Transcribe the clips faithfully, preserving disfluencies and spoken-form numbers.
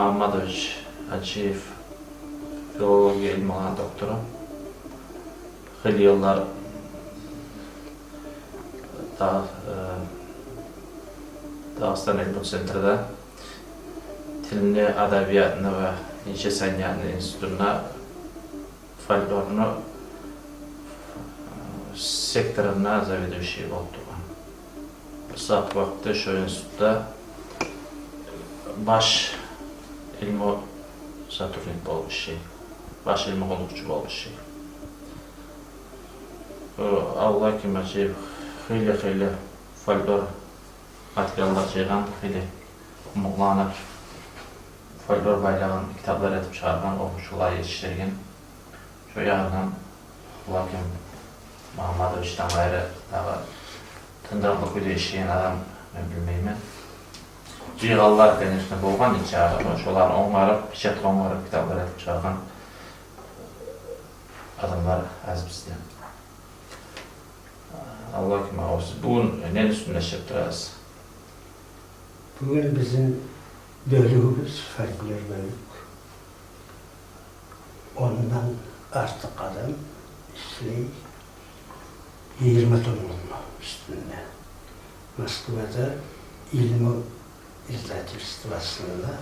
Магьаммадович Гьажиев, филология илмуланы доктору. Хыйлы йыллар Да-, э, Дагъыстан илму центрде тилни, адабиятны ва инче саниятны институтунда фольклорну, э, секторунда заведующий болуп тургъан. Узакъ вакъти шо институтда баш илму сотрудник болуп ишлей, баш илму къуллукъчу болуп ишлей. Бу Абдулгьаким Гьажиев хыйлы-хыйлы фольклор материаллар жыйгъан, хыйлы къумукъланы фольклор байлыгъын китаплар этип чыгъаргъан, охувчулар етишдирген. Шо ягъындан Абдулгьаким Магьаммадовичден къайры дагъы тындырыкълы кюйде ишлеген адам мен билмеймен. Жыйгъанлар, конечно, болгъан нече адам, шоланы онгарып, печатгъа онгарып, китаплар этип чыгъаргъан адамлар аз бизде. Абдулгьаким агъав, сиз бугюн нени уьстюнде ишлеп турасыз? Бугюн бизин бёлюгюбюз, фольклор бёлюк, ондан артыкъ адам ишлей йигирма томну уьстюнде. Москвада «Илму» издательствосунда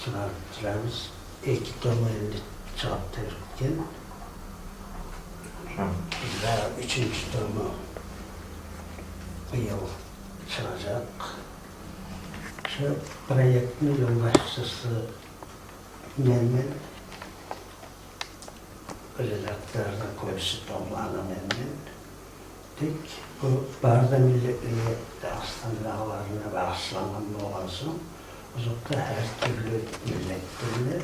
чыгъарып турабыз. Эки тому энни чыгъып да битген. Гьы. Дагъы уьчюнчю тому быйыл чыгъажакъ. Шо проектни ёлбашчысы менмен, редакторлар кёбюсю томланы менмен. Тек бу бары да миллетлеге, Дагъыстандагъыларына багъышлангъан болгъан сонг, узакъда гьар тюрлю миллетлеге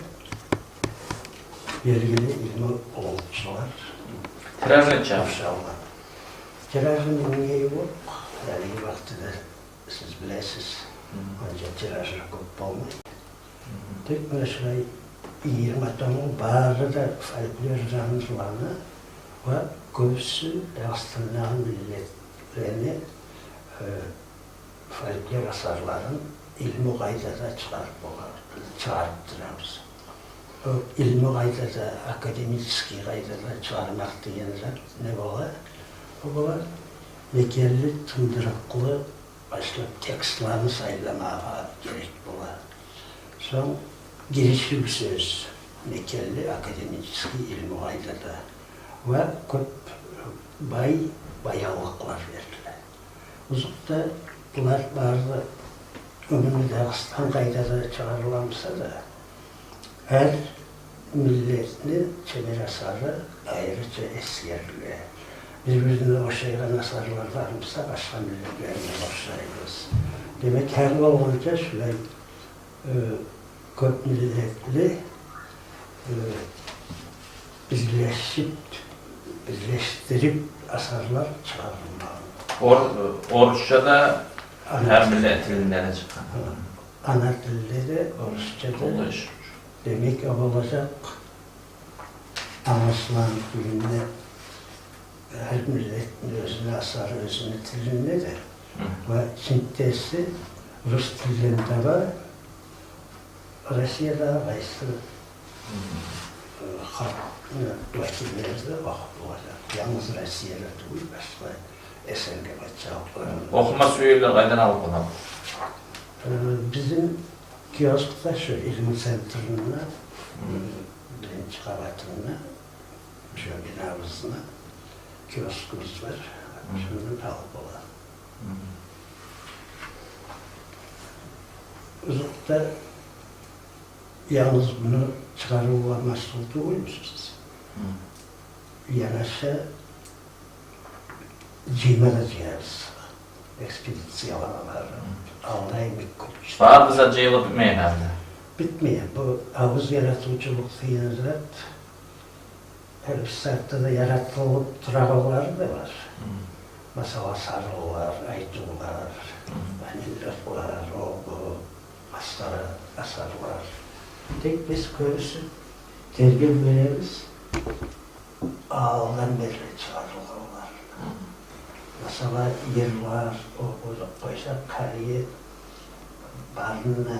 белгили илму къуллукъчулар. Тиражы нече? Иншаллагь. Тиражы мингге ювукъ, гьалиги вакътиде сиз билесиз, гьы, онча тиражы кёп болмай. Гьы. Тек муна шулай йигирма тому бары да фольклор жанрланы ва кёбюсю Дагъыстандагъы миллетлени, э, фольклор асарларын илму къайдада чыгъарып бола-, чыгъарып турабыз. О илму къайдада, академический къайдада чыгъармакъ деген зат не бола? О бола мекенли, тындырыкълы башлап текстланы сайламагъа герек бола. Сонг гиришив сёз, мекенли, академический, илму къайдада ва кёп бай баянлыкълар бериле. Узакъда булар бары да гьюкму Дагъыстан къайдада чыгъарыла буса да, гьар миллетни чебер асары айрыча эсгериле. Бир-бирине ошайгъан асарлар бар буса, башгъа миллетлерине ошайбыз. Демек, гьар болгъанча шулай, э, кёп миллетли, э, бирлешип, бирлешдирип асарлар чыгъарылмагъан. Ор-, орусча да, ана, гьар миллет тилинде де чыкъгъан. Гьы. Ана тилде де, орусча да. Олай шу. Демек, о болажакъ, англашылгъан кюйде, гьар миллетни оьзюню асары оьзюню тилинде де. Гьы. Ва синтези рус тилден таба Россияда къайсы, гьы, э, халкъны вакиллери де охуп болажакъ. Янгыз Россияда тюгюл, башгъа СНГ пачалыкъларында. Охума сюегенлер къайдан алып бола? Э, бизин киоскда, шо илму центрни, гьы, э, биринчи къабатында, шо бинабызда киоскубуз бар. Гьы. Шондан алып бола. Гьы. Узакъда янгыз муну чыгъарывгъа масъул тюгюлбюз биз. Гьы. Янаша жыйма да жыябыз. Экспедициялар бар. Гьы. Алда йимик кёп. Бары да жыйылып битмеген гьали. Битмеген. Бу авуз яратывчулукъ деген зат гьар бир сагьатда да яратылып турагъанлары да бар. Гьы. Масала, сарынлар, айтывлар, гьы, анекдотлар, о-бу, масхара асарлар. Тек биз кёбюсю тергев беребиз, алдан берли чыгъарылгъанлар. Гьы. Масала, йырлар, о-бу деп къойсакъ, гьалиги барын да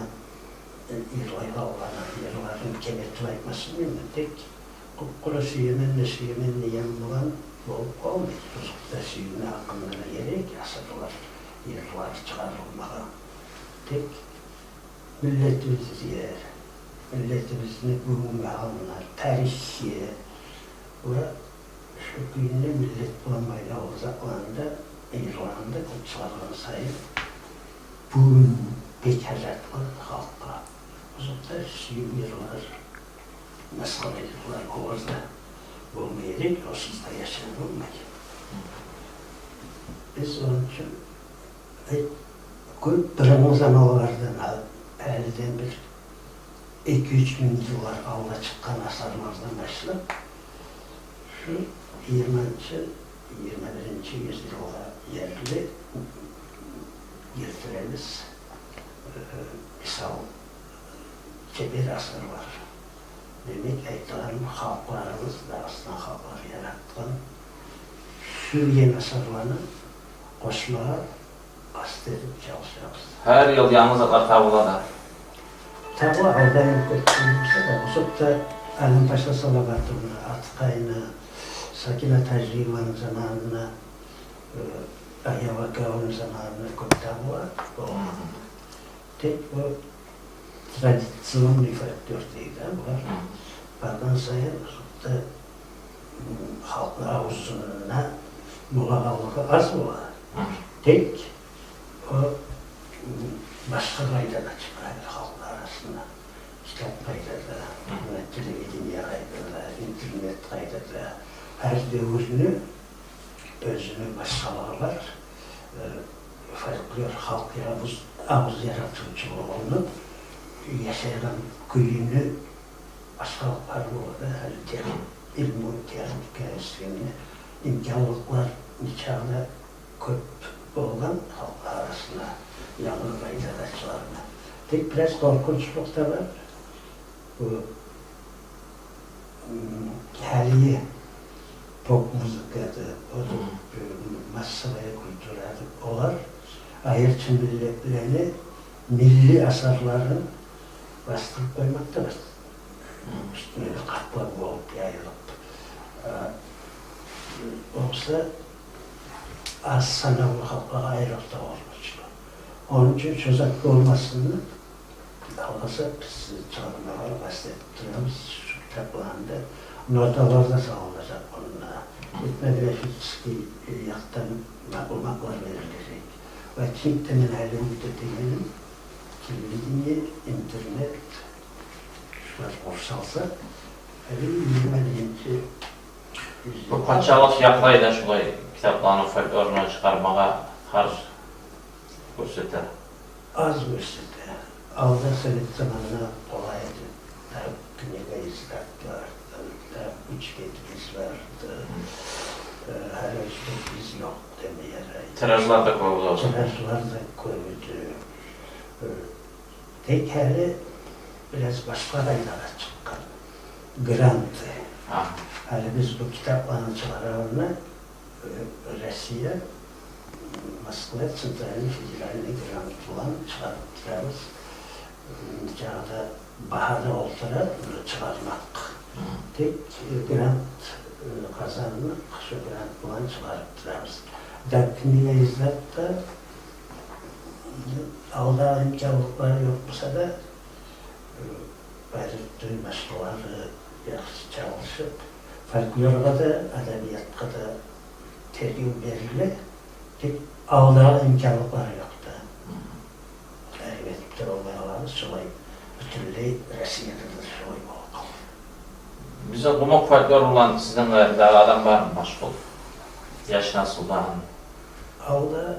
йырлай къалгъан йырларын кем этип айтмасын, мен тек къуп-къуру сюемен де сюемен деген булан болуп къалмай. Бузукъда сюймек гьакъында да герек асарлар, йырлар чыгъарылмагъа. Тек миллетибизге, миллетибизни бугюнгю гьалына, тарихге ва шу гюнде миллет булан байлавлу затланы да, йырланы да кёп чыгъаргъан сайын, бугюн бек гьажат бар халкъгъа. Бузукъда сюймек йырлар, масхара йырлар, олар да болма герек, онсуз да яшав болмай. Биз ону учун, э, кёп бырынгъы заманлардан ал-, гьалиден бир эки-уьч минг йыллар алда чыкъгъан асарлардан башлап, шу йигирманчы, йигирма биринчи юзйылгъа ерли гелтиребиз. Э, мисал, чебер асарлар. Демек, айтагъаным, халкъларыбыз, Дагъыстан халкълары яратгъан, сюйген асарланы къошмагъа къаст этип чалышабыз. Гьар йыл янгы затлар табыла да. Табыла, алда гелип гетген буса да, бу сапда Алимпаша Салаватовну, Атыкъайны, Сакина Тажиеваны заманына, э, Аяв Акавну заманына кёп табыла болгъан. Тек бу традиционный фольклор дейди, булар баргъан сайын, хатта, м, халкъны авзунда болагъанлыгъы аз бола. Тек о, м, башгъа къайдада чыгъа халкъ арасына. Китап къайдада, телевидение къайдада, интернет къайдада. Гьар девюрню оьзюню башгъалыгъы бар. Э, фольклор халкъ явуз, авуз яратывчулугъуну, яшайгъан кююню башгъалыкълары бола да, гьали тех-, илму, техника оьсгенде, имканлыкълар нечакъы да кёп болгъан халкъ арасына янгы къайдада чыгъарма. Тек бираз къоркъунчлукъ да бар. Бу, м, гьалиги поп музыкада, о да, э, массовая культурада олар айрыча миллетлени милли асарларын бастырып къоймакъ да бар. Уьстюне къаплап болуп яйылып. Э, огъесе аз санавлу халкълагъа айрокъда къоркъунчлу. Ону учун шо зат болмасын деп, алгъасап, биз чыгъармагъа къаст этип турабыз шу китапланы да. Ноталар да салынажакъ онда. Этнографический якъдан маълуматлар берилежек. Ва ким де, мен гьали уьйретегеним, телевидение, интернет, шулар къуршалса, гьали йигирма биринчи юзйыл. Бу пачалыкъ якълай да шулай китапланы фольклорну чыгъармагъа харж гёрсете? Аз гёрсете. Алда совет заманына къолай эди. Там книга издатовлар, там, там учебникибиз бар, там, э, гьали учебникибиз ёкъ деме ярай. Тиражлар да кёп эди. Тиражлар да кёп эди. Э, тек гьали бираз башгъа къайдагъа чыкъгъан. Гранты. Гьа. Гьали биз бу китапланы чыгъарагъанда, э, Россия, Москва центральный федеральный грант булан чыгъарып турабыз. М, чагъы да багьа да олтура, муну чыгъармакъ. Тек, э, грант, э, къазанмакъ, шо грант булан чыгъарып турабыз. Да книга издатда, м, алда имканлыкълар ёкъ буса да, э, Байрутдин башгъалары яхшы чалышып, фольклоргъа да, адабиятгъа да тергев бериле, тек алдагъы имканлыкълар ёкъ да. Гьайып этип де болмай къалабыз, шолай бютюнлей Россияда да шолай болуп къалды. Бизин къумукъ фольклор булан сизден къайры дагъы адам бармы машгъул? Яш насилден. Алда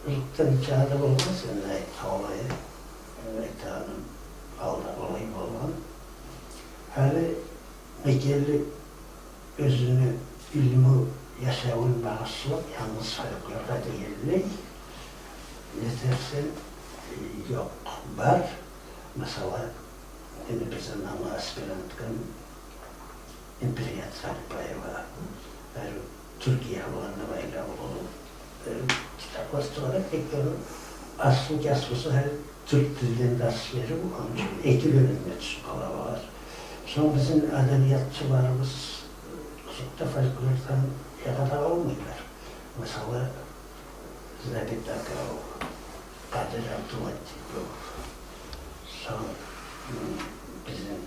юртдан чыгъа да болмас, энни айтгъанлай, айтагъаным, алда олай болгъан. Гьали мекенли оьзюню илму яшавун багъышлап, янгыз фольклоргъа дегенлей, не дерсен, э, ёкъ, бар. Масала, энни бир заманлы аспиранткам Империят Салипаева, гьали Тюркия булан да байлавлу, э, китаплар чыгъара, тек ону аслу касбусу гьали Тюрк тилден дарс берив, ону учун эки бёлюмге тюшюп къала олар. Сонг бизин адабиятчыларыбыз, э, озокъда, фольклордан якъда къалмайлар. Масала, Забит Акавов, Къадир Абдулатипов, сонг, м, бизин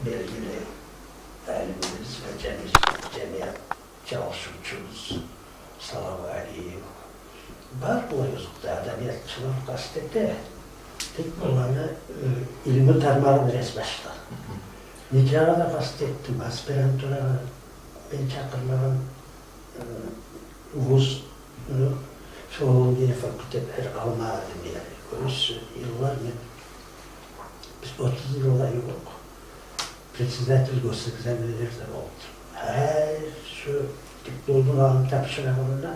белгили алимибиз ва жамият, жамият чалышывчубуз Салав Алиев. Бар булай озокъда, адабиятчылар къаст эте. Тек буланы, э, илму тармагъы бираз башгъа. Нечакъы да къаст этдим, аспирантурагъа мен чакъырмагъан, э, вуз, э, филология факультетлери къалмады, яни. Оьзю йыллар мен, биз отуз йылгъа ювукъ председатель госэкзаменлерде болдум. Гьар шу дипломну алып тапшырагъанда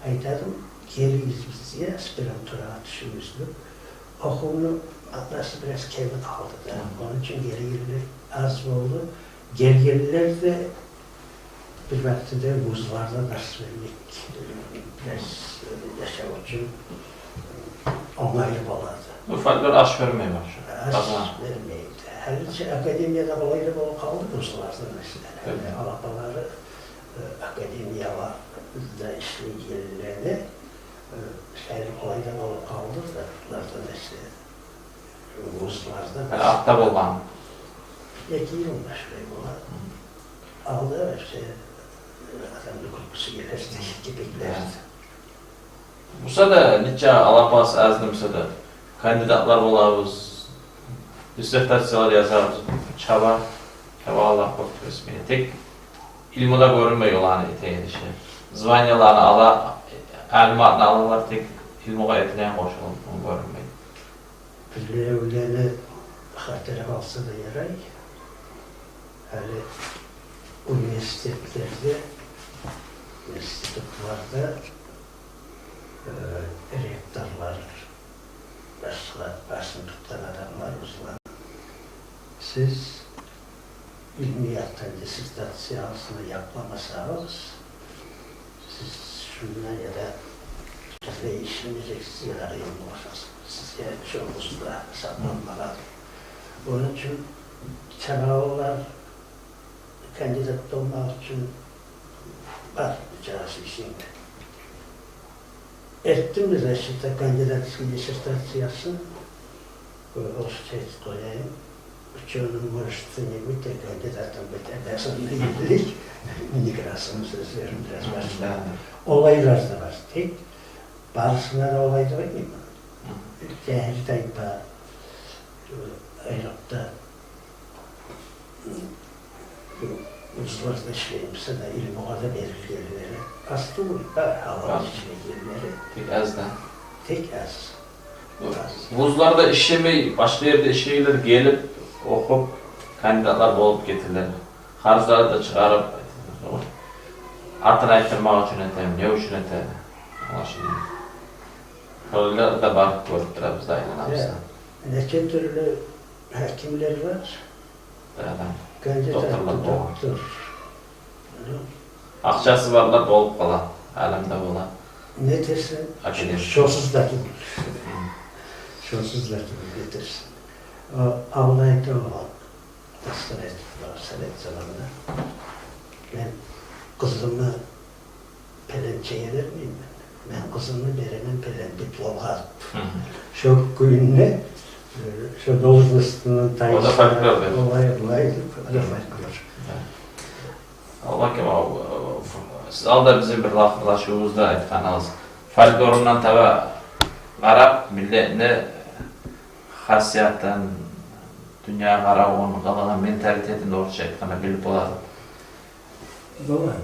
айтадым: «Гелигиз бизге, аспирантурагъа тюшюгюз», — деп. Охувну маънасы бираз кемип къалды да. Мгм. Ону учун гелегенлер аз болду. Гелгенлер де бир вакътиде вузларда дарс бермек, э, бираз, э, яшав учун, э, онгайлы болады. Бу фольклор аш бермей башгъа. Аш бермейди. Гьали чи академияда къолайлы болуп къалды вузларда, масала. Гьали алапалары, э, академияларда ишлейгенлени, э, шаир къолайлы болуп къалды да, вузларда ишлей. Вузларда. Гьали артда болгъан. Эки йыл башлай бола. Алда вообще адамны кюлкюсю гелерди, кепеклерди. Буса да, нече алапасы азды буса да, кандидатлар болабыз, диссертациялар язабыз, чаба, чабагъанлар кёп, ресми. Тек илмуда гёрюнмей оланы этеген иши. Званияланы ала, алим атны алалар, тек илмугъа этилген къошулуп гёрюнмей. Биревлени хатири къалса да ярай. Гьали университетлерде, институтларда, э, ректорлар, башгъа басым тутгъан адамлар: «Руслан, сиз илмиятланы диссертациясын якъламасагъыз, сиз шунда яда бизде ишлемежексиз, яда къыйын болажакъ. Сизге шо вузда сакъланмагъа». Ону учун чабагъанлар кандидат болмакъ учун бар чарасы ишинде. Этдим де защита кандидатский диссертациясын, э, орусча айтып къояйым. «Учёным может не быть, а кандидатом быть обязан» дегенлей. Некрасовну сёзлерин бираз башгъа. Олайлар да бар. Тек барысына да олай деп айтмайман. Жагьил тайпа, э, айрокъда, э, вузларда ишлеймисе де, илмугъа да берилгенлери аз тюгюл, бар, гьалал ишлейгенлери. Тек аз да. Тек аз. Вузларда ишлемей, башгъа ерде ишлейгенлер гелип, охуп, кандидатлар болуп гетелер. Харжлар да чыгъарып, атын айтдырмакъ учун этеми, не учун этеми? Шолайлар да бар, гёрюп турабыз да, айланабыз да. Нече тюрлю гьакимлер бар. Бир адам кандидат, доктор болгъан. Акъчасы барлар болуп къала, алим де бола. Не этерсен, академик. Шосуз да тюгюл. Шосуз да тюгюл, не этерсен. О, авлайда о, совет, совет заманында мен къызымны пеленчеге бермеймен. Мен къызымны беремен пелен дипломгъа. Шо кюйде, э, шо должностуну тайышына, олай, олай деп, о да фольклор. Алла кем, сиз алда бизин бир ла-, лашывубузда айтгъаныгъыз, фольклорундан таба къарап, миллетни хасиятын, дюньягъа къаравун, къылыгъын, менталитетин, орусча айтгъанда, билип болады. Бола.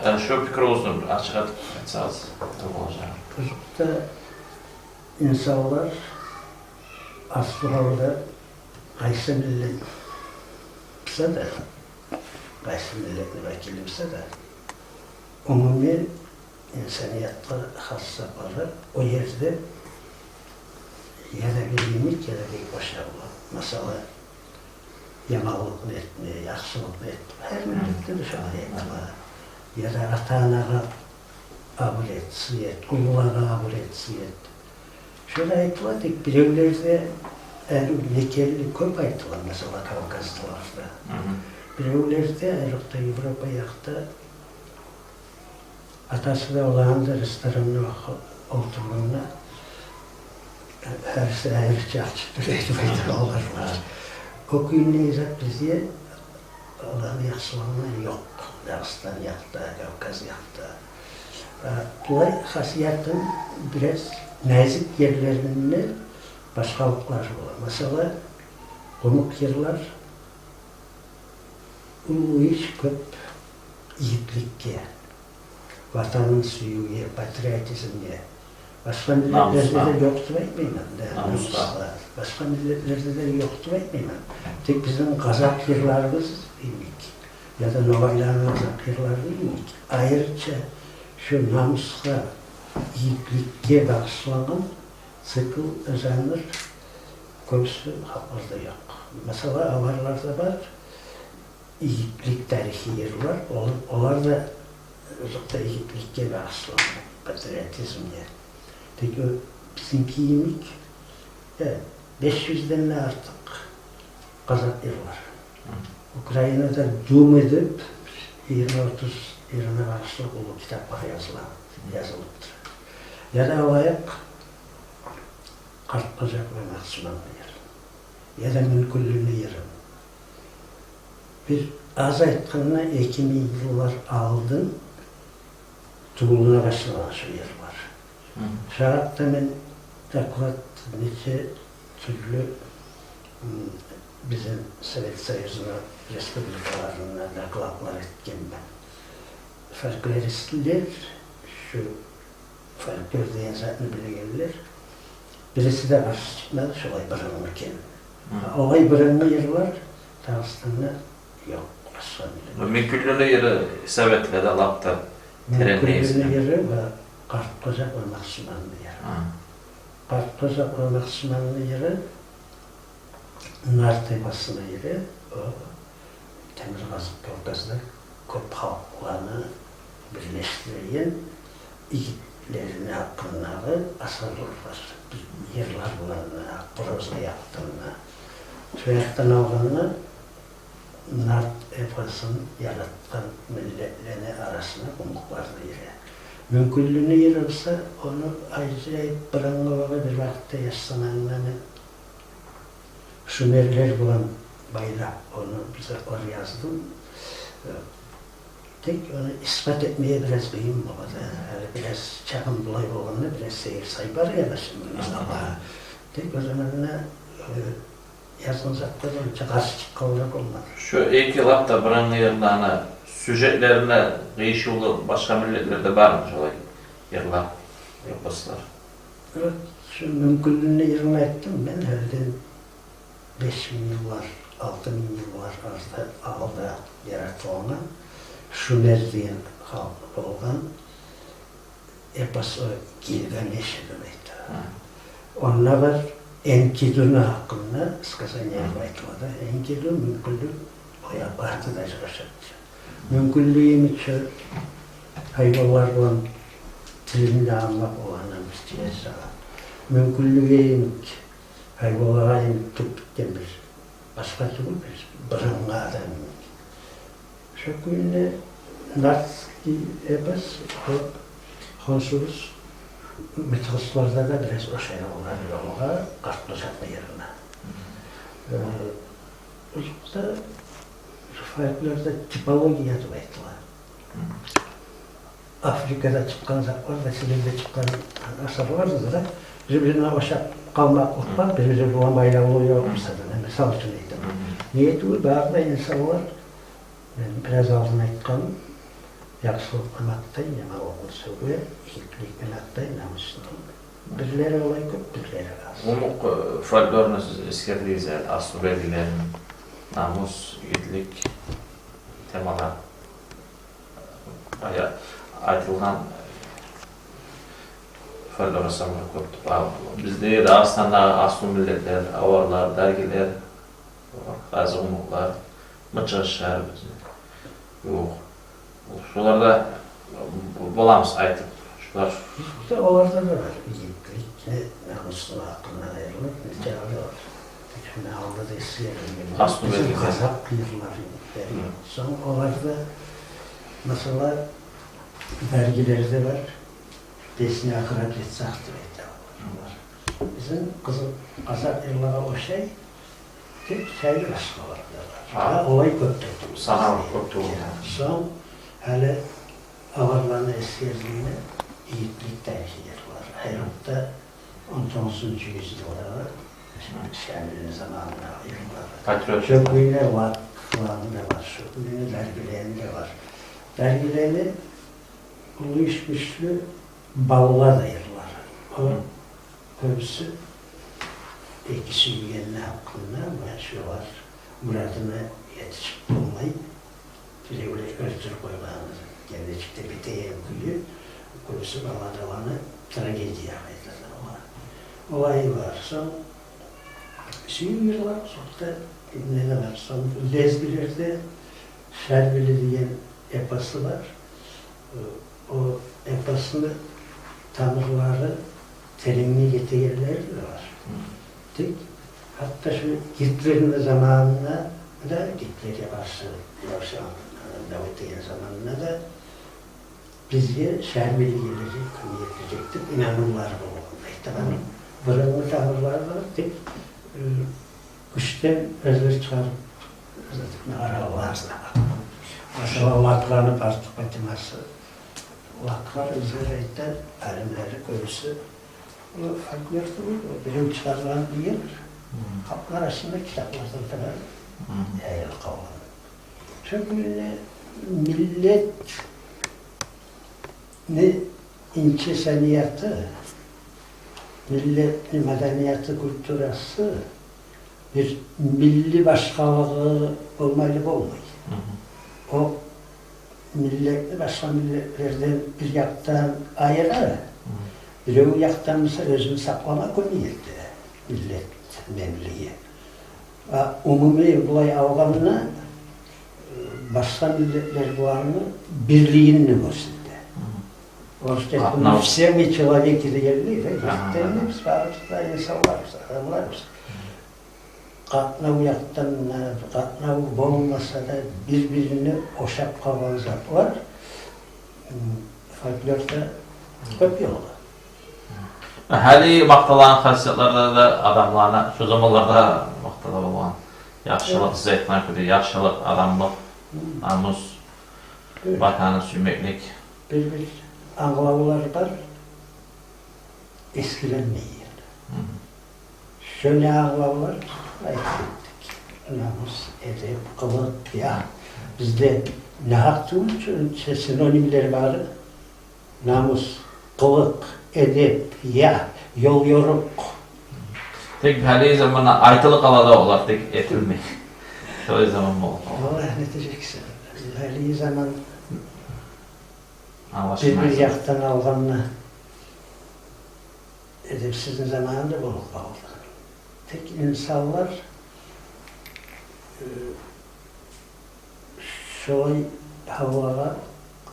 Э, шо пикригизни ачыкъ этип айтсагъыз, тувра болажакъ. Озокъда, инсанлар аслу гьалда къайсы миллет буса да, къайсы миллетни вакили буса да, умумий инсаниятгъа хас затлары о ерде яда бир йимик, яда бир башгъа бола. Масала, яманлыкъны этме, яхшылыкъны этме. Гьар миллетде де шолай этме. Яда ата-анагъа абур эт, сый эт, уллулагъа абур эт, сый эт. Шолай айтыла, тек биревлерде, э, мекенли кёп айтыла, масала, Кавказларда. Мгм. Биревлерде, айрокъда Европа якъда, атасы да, уланы да ресторанда олтургъанда, гьариси айрыча ачып тюгюл деп айтып олар. Гьа. О кюйде зат бизде оланы яхшылыгъына ёкъ. Дагъыстан якъда, Кавказ якъда. Э, булай хасиятын бираз назик ерлеринде башгъалыкълар бола. Масала, къумукъ йырлар уллу иш кёп йигитликге, ватанын сюювге, патриотизмге. Башгъа миллетлерде де ёкъ деп айтмайман, да, намусгъа. Башгъа миллетлерде де ёкъ деп айтмайман. Тек бизин къазакъ йырларыбыз йимик, яда ногъайланы къазакъ йырлары йимик, айрыча шу намусгъа, йигитликге багъышлангъан цикл, жанр кёбюсю халкъларда ёкъ. Масала, аварларда бар йигитлик тарихи йырлар, ол-, олар да озокъда йигитликге багъышлангъан, патриотизмге. Тек о бизинки йимик, э, беш юзден де артыкъ къазакъ йырлар. Украинада «Думы» деп йигирма-отуз йырына багъышлап уллу китаплар языла, язылып тура. Яда алайыкъ «Къарт къожакъ ва Нахчыванлы» йыр, яда «Мюнкюллюню» йыры. Бир аз айтгъанда, эки минг йыллар алдын тувулуна башлагъан шу йырлар. Мгм. Шо гьакъда мен доклад, нече тюрлю, м, бизин Совет Союзуну республикаларына докладлар этгенмен. Фольклористлер, шу фольклор деген затны билегенлер, бириси де къаршы чыкъмады, шолай бырынгъы экен. Мгм. Олай бырынгъы йырлар Дагъыстанда ёкъ, башгъа миллет. Бу «Мюнкюллюню» йыры советлерде лап да терен негизинде. «Мюнкюллюню» йыры ва «Къарт къожакъ ва Нахчыванлы» йыры. Гьа. «Къарт къожакъ ва Нахчыванлы» йыры нарт эпосуна гире, о Темиркъазыкъ Кавказда кёп халкъланы бирлешдирген йигитлерини гьакъындагъы асарлар, йырлар булан, проза якъдан да. Шо якъдан алгъанда, нарт эпосун яратгъан миллетлени арасына къумукълар да гире. «Мюнкюллюню» йыры буса, ону ажайып бырынгъы вакъти, бир вакътиде яш заманымда мен шумерлер булан байлап, ону бир затлар яздым. Э, тек ону исбат этмеге бираз къыйын бола да. Гьали бираз чагъым булай болгъанда, бираз сейир-сай бар яда шимди, масала. Тек о заманда, э, язгъан затлар онча къаршы чыкъгъанлар болмады. Шо эки лап да бырынгъы йырланы сюжетлерине къыйышывлу башгъа миллетлерде бармы шолай йырлар, эпослар? Гьа, шо «Мюнкюллюню» йырын айтдым мен, гьалиден беш минг йыллар, алты минг йыллар арты, алда яратылгъан, шумер деген халкъ болгъан эпос, о «Гилгамеш» деп айтыла. Гьа. Онда бар Энкидуну гьакъында сказание деп айтыла да. Энкиду, Мюнкюллю, о я-, аты да ошап тура. Мюнкюллю йимик шо гьайванлар булан тилин де англап, оланы бир тиле сала. Мюнкюллюге йимик, гьайванлагъа йимик тувуп битген бир, башгъа тюгюл, бир бырынгъы адам йимик. Шо кюйде нартский эпос, о хоншубуз мытыгъышларда да бираз ошай олар ёлугъа, «Къарт къожакъны» йырына. Э, озокъда, фольклорда типология деп айтыла. Африкада чыкъгъан затлар да, Сибирде чыкъгъан асарлар да бир-бирине ошап къалмакълыкъ бар, бир-бири булан байлавлу ёкъ буса да, мен мисал учун айтаман. Неге тюгюл, бары да инсанлар, мен бираз алдын айтгъан, яхшылыкъны макътай, яманлыкъны сёге, игитликни макътай, намусну. Бирлери олай кёп, бирлери аз. Къумукъ, э, фольклорну сиз эсгердигиз, э, аслу белгилерин, намус, игитлик темалар. Ая-, айтылгъан фольклор асарлар кёп деп. А бизде, Дагъыстандагъы аслу миллетлер, аварлар, даргилер, къазыкъ-къумукълар, мычыгъышлар бизде ёкъ. Шолар да боламыз айтып, Бар. Оларда да бар. Йигитлик, намусну гьакъындан айрылып, нече гьалы бар. Тек шуну алда да эсгерилген. Аслу бизин белгиси. Къазакъ йырлар йигитлери. Сонг оларда, масала, бергилерде бар. Песня о крапицах деп айта олар. Бизин къызыл къазакъ йырлагъа ошай, тек шайыр башгъалар да бар. Гьа. Ва олай кёп де тюгюл. Санаву кёп тюгюл. Сонг гьали аварланы эсгергенде, йигитлик тарихи йырлар. Гьайратда он тогъузунчу юзйылда Шамилни заманына йырлар. Патриот. Шо кюйде лакланы да бар, шо кюйде даргилени де бар. Даргилени уллу иш гючлю баллада йырлар. О, гьм, кёбюсю эки сюйгенни гьакъында, ва шолар мурадына етишип болмай, биревлер оьлтюрюп къойгъанны, гележекде битеген кюю, кёбюсю балладаланы трагедия айталар. Олай бар. Сонг сюйюв йырлар, сонг да не де бар. Сонг лезгилерде Шарбили деген эпосу бар. О эпосну тамырлары теренге етегенлери де бар. Гьм. Тек гьатта шу Гитлерни заманына да, Гитлерге къаршы ярашгъан Давид деген заманына да бизге Шарбили гележек, кёмек этежек деп инанывлары болгъан. Айтагъан, гьм, бырынгъы тамырлары бар, тек, э, гючден оьзлер чыгъарып, оьзлер аралар. Масала, лакланы бары да патимасы. Лаклар оьзлер айта, алимлери кёбюсю. Бу фольклор тюгюл, бу бирев чыгъаргъан дегенлер. Гьм. Халкъ арасында китапларда да бар. Гьм. Яйылып къалгъан. Шо кюйде миллетни инче санияты, миллетни маданияты, культурасы бир милли башгъалыгъы болмайлы болмай. Гьм. О миллетни башгъа миллетлерден бир якъдан айыра, гьм, бирев якъдан буса оьзюн сакълама кёмек эте миллетменлиги. А умумий булай алгъанда, э, башгъа миллетлер буланы бирлигин де гёрсете. Гьм. Орусча «Мы все мы человеки» дегенлей, да, гьа, гьа, гертиден де биз барыбыз да инсанларбыз, адамларбыз. Гьм. Къатнав якъдан, э, къатнав болмаса да, бир-бирине ошап къалгъан затлар, м, фольклорда кёп ёлда. Гьали макъталагъан хасиятларда да адамланы, шо заманларда макътала болгъан яхшылыкъ, сиз айтгъан кюйде, яхшылыкъ, адамлыкъ, намус, ватанны сюймеклик. Бир-бир англавлар бар, эсгерилмейген. Шо не англавлар? Айтып гетдик. Намус, эдеп, къылыкъ, я. Бизде не гьакъ тюгюл чи, синонимлер бары. Намус, къылыкъ, эдеп, я, ёл-ёрукъ. Тек гьали заманда айтылып къала да, олар тек этилмей. Шолай заман болуп къалды. Валлагь, не этежексен? Гьали заман бир-бир якъдан алгъанда, эдепсизни заманы да болуп къалды. Тек инсанлар, э, шолай гьавалагъа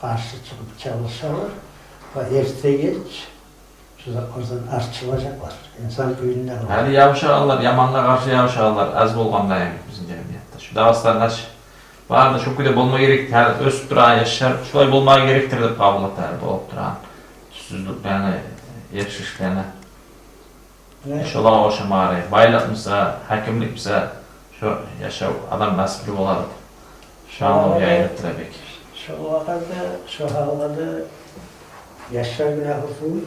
къаршы чыгъып чалышалар ва эрте-геч шо затлардан арчылажакълар. Инсан кюйюнде къала. Гьали ябушагъанлар, ямангъа къаршы ябушагъанлар аз болгъан да эми бизин жамиятда. Шу Дагъыстанда шу бары да шо кюйде болма герек, гьали оьсюп турагъан яшлар шулай болмагъа геректир деп къабул эте, болуп турагъан тюзсюзлюклени, эришишлени. Шолагъа ошамагъа герек. Байлыкъ буса, гьакимлик буса, шо яшав адам насипли болар. Шо англав яйылып тура бек. Шо вакътиде, шо гьалда яшлар гюнагьлы тюгюл,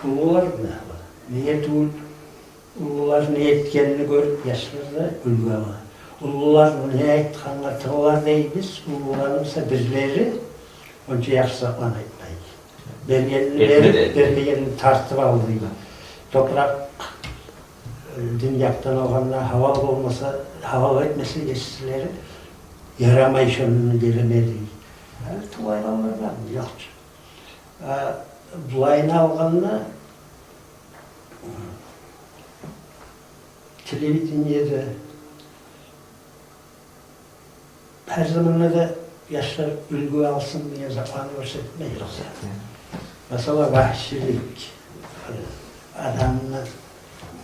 уллулар гюнагьлы. Неге тюгюл, уллулар не этгенин гёрюп, яшлар да уьлгю ала. Уллулар не айтгъангъа тынгла дейбиз, уллулар буса бирлери онча яхшы затланы айтмай. Бергенин берип, бермегенин тартып ал дей. Топуракъ, э, дин якъдан алгъанда, гьалал болмаса, гьалал этмесе, гечсилери, ярамай шону берме дей. Гьали тувайгъанлар бар ёкъ чу. А булайын алгъанда, телевидениеде гьар заманда да яшлар уьлгю алсын деген затланы гёрсетмей. Гёрсетмей. Масала, вагьшилик, адамны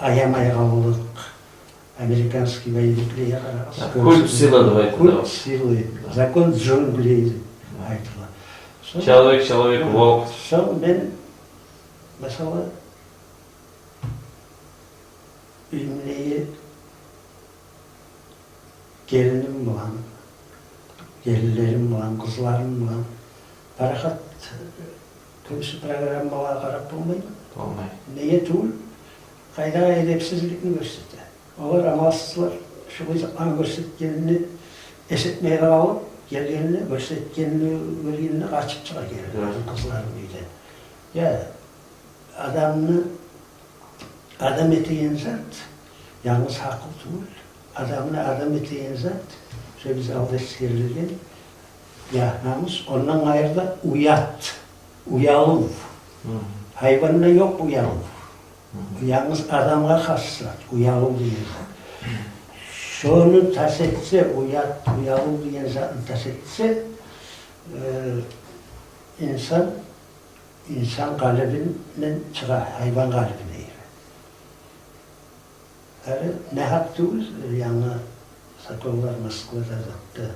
аямай къалмакълыкъ, американский боевиклеге къарагъыз. Да, культ силы деп айтыла. Культ силы, да, закон джунглей деп айтыла. Сонг, человек человеку волк. Сонг мен, масала, уьюмдеги гелиним булан, гелинлерим булан, къызларым булан парахат, кюнсюз программалагъа къарап болмайман. Болмай. Неге тюгюл, къайдагъы эдепсизликни гёрсете. Олар амалсызлар, шулай затланы гёрсетгенин эшитмей къалып, гелгенде, гёрсетгенин гёргенде къачып чыгъа геле. Дюр. Къызларым уьйден. Я, адамны адам этеген зат янгыз гьакъыл тюгюл. Адамны адам этеген зат, шо биз алда эсгерилген, я намус, ондан къайры да уят, уялыв. Гьайванда ёкъ уялыв. Янгыз адамгъа хас зат уялыв деген зат. Шону тас этсе, уят, уялыв деген затны тас этсе, э, инсан инсан къалыбындан чыгъа, гьайван къалыбына гире. Гьали негьакъ тюгюл, янгы законлар Москвада затда,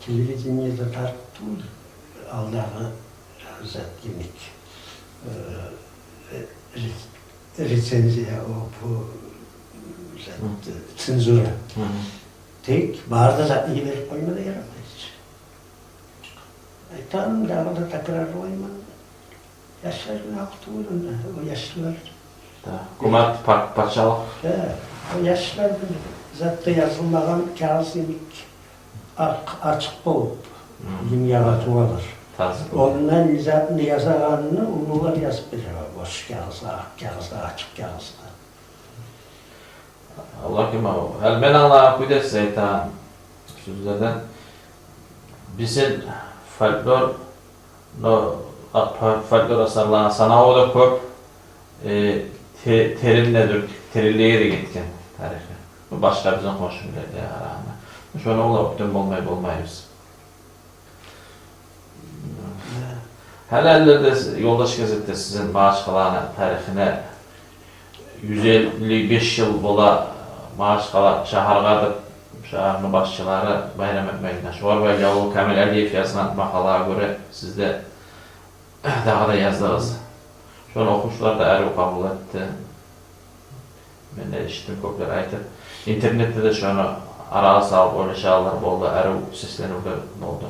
телевидениеде тарыкъ тюгюл, алдагъы зат йимик, э, э, рец-, рецензия, о, бу зат, цензура. Тек бары да затны йиберип къойма да ярамай. Айтаман, дагъы да такрарлайман. Яшлар гьакъ тюгюл онда, о яшлар. Да, гьукумат, па-, пачалыкъ. Да, о яшлар бир затда язылмагъан кагъыз йимик, акъ, ачыкъ болуп, дюньягъа тувалар. Таза. Ондан не затны язагъанын уллулар язып бере, бош кагъызгъа, акъ кагъызгъа, ачыкъ кагъызгъа. Аллагь ким ав. Гьали мен англагъан кюйде сиз айтагъан сёзлерден, бизин фольклор, но, а, фо-, фольклор асарланы санаву да кёп, э, те-, терен де дюр, теренлиге де гетген тарихи. Бу башгъа бизин хоншу миллетлеге къарагъанда. Шону ола оьктем болмай болмайбыз. Гьали, гьалилерде «Ёлдаш» газетде сизин Магьачкъаланы тарихине юз элли беш йыл бола, Магьачкъала шагьаргъа деп, шагьарны башчылары байрам этмекден. Шогъар байлавлу Камил Алиев язгъан макъалагъа гёре, сиз де дагъы да яздыгъыз. Шону охувчулар да арив къабул этди. Мен де эшитдим, кёплер айтып. Интернетде де шону арагъа салып ойлашагъанлар болду, арив сесленивлер болду.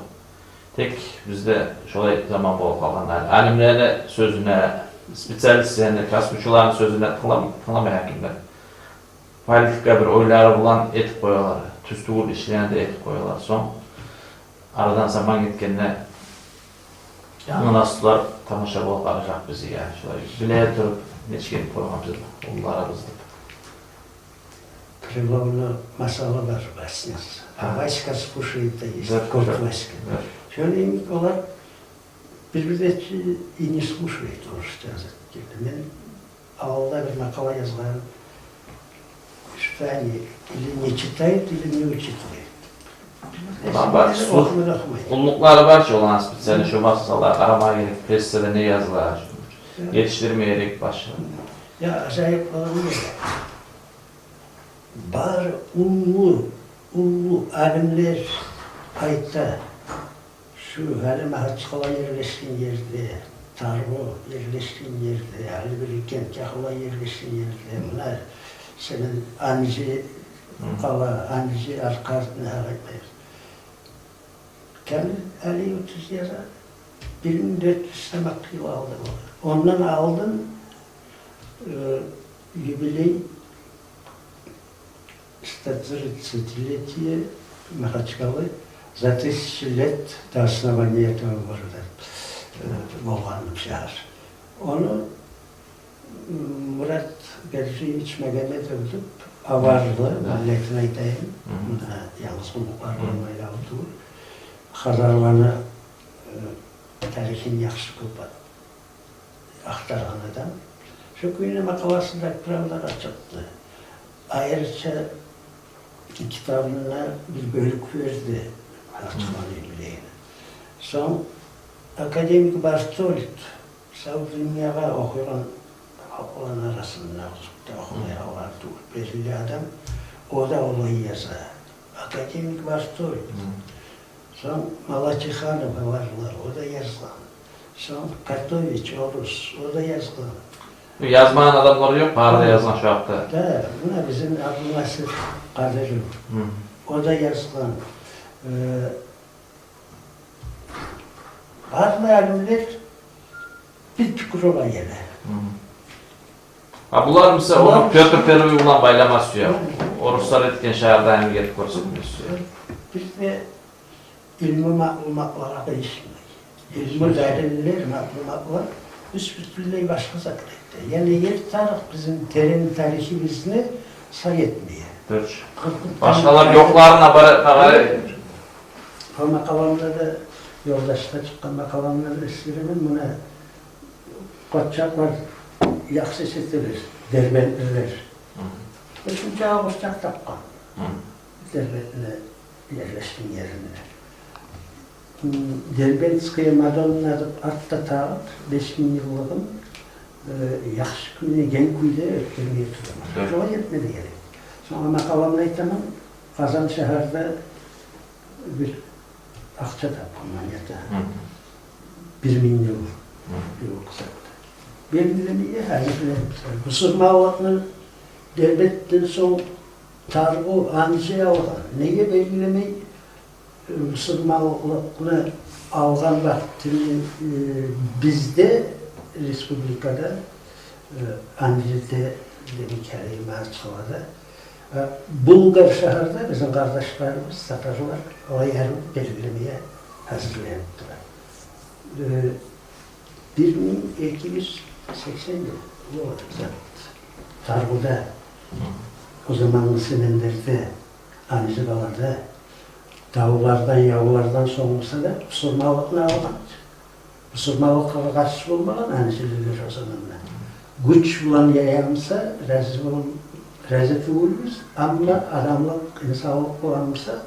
Тек бизде шолай заман болуп къалгъан. Ал-, алимлени сёзюне, специалистлени, касбучуланы сёзюне тынглам-, тынгламай гьакимлер. Политика бир ойлары булан этип къоялар, тюз тюгюл ишлени де этип къоялар. Сонг арадан заман гетгенде янгы наслулар тамаша болуп къаражакъ бизге, яни шулай биле туруп нечик этип къойгъанбыз уллуларыбыз деп. Крыловну масалы бар, баснясы. Аваська слушает, да, есть, кот Васька. Шону йимик олар бир-бирде и не слушает, орусча язып гелди. Мен авалда бир макъала язгъан, что они или не читают, или не учитывают. Ма бар, охумай, охумай. Къуллукълары бар чы оланы, специально шо масъалагъа къарамагъа герек, прессада не языла, етишдирме герек башгъа. Я, ажайып болгъан не? Бары уллу, уллу алимлер айта, шу гьали Магьачкъала ерлешген ерде, Таргъу ерлешген ерде, гьали бир Кенкагьула ерлешген ерде, муна сени Анжи къала, Анжи аркъа, не гьалай. Камил Алиев тюз яза, бир минг дёрт юз тамакъ йыл алды бу. Ондан алдын, э, юбилей, сто тридцатилетие Махачкалы, за тысячу лет до основания этого города, э, болгъан шагьар. Ону Мурат Гаджиевич Магомедов деп, аварлы, миллетин айтайым, муна янгыз къуллукълар булан байлавлу тюгюл, хазарланы, э, тарихин яхшы кёп ахтаргъан адам. Шо кюйде макъаласында правдагъа чыкъды. Айрыча китабына бир бёлюк берди, Ачкъаланы юбилейине. Сонг академик Бартольд Сав дюньягъа охуйгъан халкъланы арасында озокъда, охумай алгъан тюгюл белгили адам, о да олай яза. Академик Бартой. Сонг Малачиханов, аварлар, о да язгъан. Сонг Котович, орус, о да язгъан. Язмагъан адамлар ёкъ, бары да язгъан шу гьакъда. Да, муна бизин Абдулнасир Къадыров, о да язгъан. Э, бары да алимлер бир пикру бар эди. А булар, мисал, ону Пётр Первый булан байлама сюе. Оруслар этген шагьарда гьали гелип гёрсетме сюе. Бизде илму маълуматлагъа къыйышмай. Илму далиллер, маълуматлар бюс-бютюнлей башгъа зат эте. Яни ер тарих, бизин терен тарихибизни сай этмей. Башгъалар ёкъларын апарып, апарып. Бу макъаламда да, ёлдашгъа чыкъгъан макъаламда да эсгеремен, муна къоччакълар яхшы эс этелер, дербентлилер. Шунча къоччакъ тапгъан. Дербентни ерлешген еринде. Дербентская Мадонна деп ат да тагъып, беш минг йыллыгъын, э, яхшы кюйде, генг кюйде оьтгермеге туралар. Шолай этме де герек. Сонг макъаламда айтаман, Къазан шагьарда бир акъча тапгъан монета. Бир минг йыл, бир укъсат. Белгилемеге гьажатлы. Бусурманлыкъны Дербентден сонг Таргъу, Анжи алгъан. Неге белгилемей? Бусурманлыкъны алгъан вакътини, э, бизде, республикада, э, Анжиде, демек, гьали Махачкъалада, э, Булгар шагьарда бизин къардашларыбыз, татарлар, олай арив белгилемеге гьазирленип тура. Э, бир минг эки юз сексен йыл болар зат. Таргъуда, о замангъы Семенлерде, Анжи къалада, давлардан, явлардан сонг буса да бусурманлыкъны алгъан. Бусурманлыкъгъа къаршы болмагъан анжилилер о заманда. Гюч булан яямса, рази болам, рази тюгюлбюз, амма адамлыкъ, инсанлыкъ булан буса,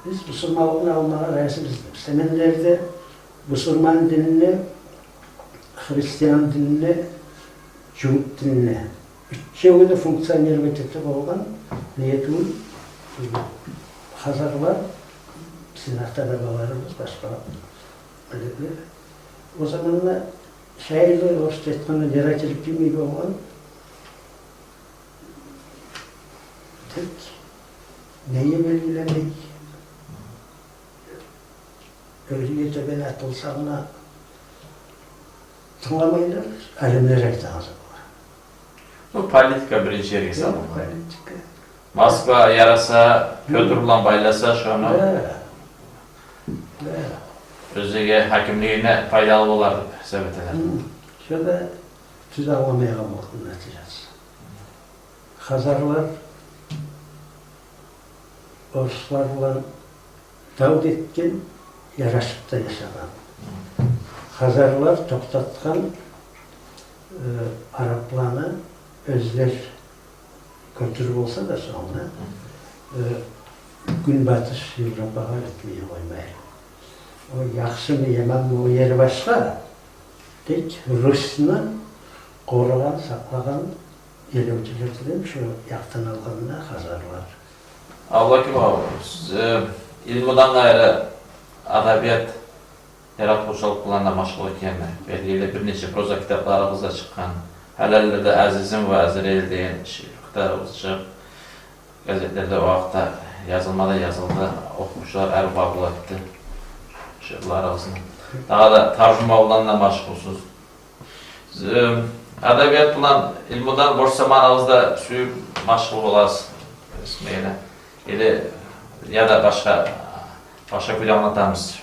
биз бусурманлыкъны алмагъа разибиз деп. Семенлерде бусурман динине, христиан динине, жугьут динине, уьчевю де функционировать эте болгъан, неге тюгюл, хазарлар, бизин ата-бабаларыбыз, башгъа миллетлер. О заманда шаирлер, орусча айтгъанда, нератерпимый болгъан. Тек неге белгилемей? Оьрге тёбен атылсанг да, тынгламайлар, алимлер айтагъан зат бар. Бу политика биринчи ерге салынгъан. Политика. Москва яраса, Пётр булан байласа шону. Да. Да. Оьзлеге, гьакимлигине пайдалы болар деп гьисап этелер. Шо да тюз англамай къалмакъны натижасы. Хазарлар оруслар булан дав да этген, ярашып да яшагъан. Хазарлар токътатгъан, э, арапланы, оьзлер кётюр болса да сонгуна, э, Гюнбатыш Европагъа оьтмеге къоймай. О яхшымы, яманмы, о ери башгъа. Тек Русьну къорагъан, сакълагъан, элевчилерден шо якъдан алгъанда хазарлар. Абдулгьаким агъа, сиз, э, илмудан къайры адабият яратывчулукъ булан да машгъул экени белгили, бир нече проза китапларыгъыз да чыкъгъан. Гьалилерде «Азизим ва Азирил» деген шиъру китабыгъыз чыгъып, газетлерде о гьакъда язылма да язылды. Охувчулар арив къабул этди шиъруларыгъызны. Дагъы да таржума булан да машгъулсуз. Сиз, э, адабият булан, илмудан бош заманыгъызда сююп машгъул боласыз, эсмейли. Или яда башгъа, башгъа кюйде англатамысыз?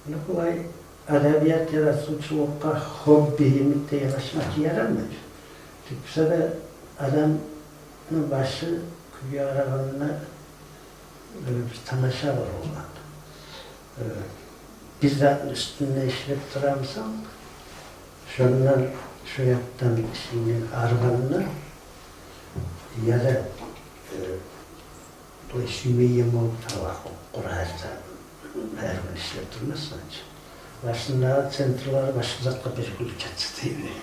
Муна булай адабият яратывчулукъгъа хобби йимик де яшамакъ ярамай. Тюгюл буса да адамны башы кюйге къарагъанда, э, бир тамаша бар болгъан. Э, бир затны уьстюнде ишлеп турамысан, шондан, шо якъдан ишингден арыгъанда, яда, э, булай сюймейген болуп да къала, къуру гьар зат, гьар гюн ишлеп турмасанчы. Башындагъы центрлары башгъа затгъа бир гюлюп гетсе деймен.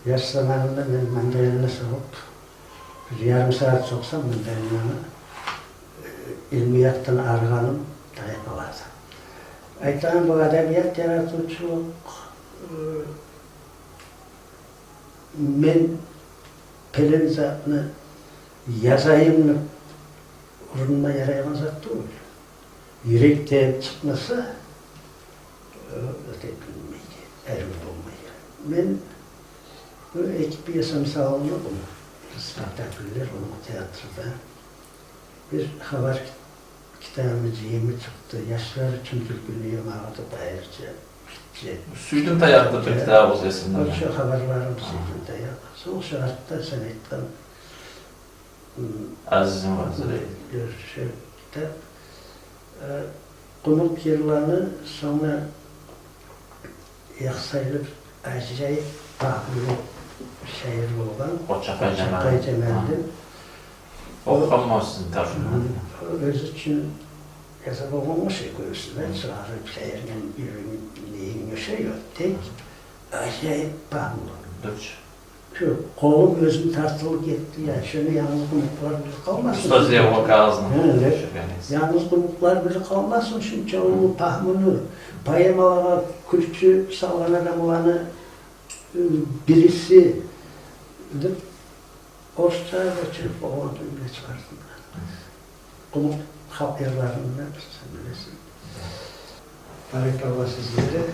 Яш заманымда мен мандолинаны согъуп, бир ярым сагьат сокъсам, мандолинаны, э, илму якъдан арыгъаным тайып къалды. Айтагъан, бу адабият яратывчулукъ, э, мен пелен затны язайым деп урунма ярайгъан зат тюгюл. Юрек де чыкъмаса, э, оьте билмейди, арив болмай. Мен бу эки пьеса мисалында, бу спектакльлер, бу театрда бир хабар кит-, китабы жыйымы чыкъды. Яшлар учун тюркю янгы деп айрыча. Сюйдюм таякъ деп бир китабы болса эсимде. О шо хабарларым Сюйдюм таякъ. Сонг шо артда сен айтгъан, м, Азизим Вазири. Гёрюшюп, китап. Э, Къумукъ йырланы сонг Яхсайлы бир ажайып пагьмулу шаир болгъан Къочакъай Къочакъай Жамалдин. Жамалдин. Охугъанман сизин таржуманы. Гьы. О оьзю учун яза болгъан болса, кёбюсюн чыгъарып, шаирден юрюйген нейин ёшай ёкъ. Тек ажайып пагьмулу. Дюр чю. Шо къолум оьзюм тартылып гетди я, шону янгыз къумукълар билип къалмасын. Устаз Левва Кагъызны. Гьа, ле-, Шо, янгыз къумукълар билип къалмасын, шунча уллу пагьмуну, поэмалагъа кюрчю салгъан адамланы, э, бириси деп, орусча гёчюрюп, огъар да уьйрете чыгъардым. Къумукъ халкъ йырларын да сен билесен. Баракалла сизге де.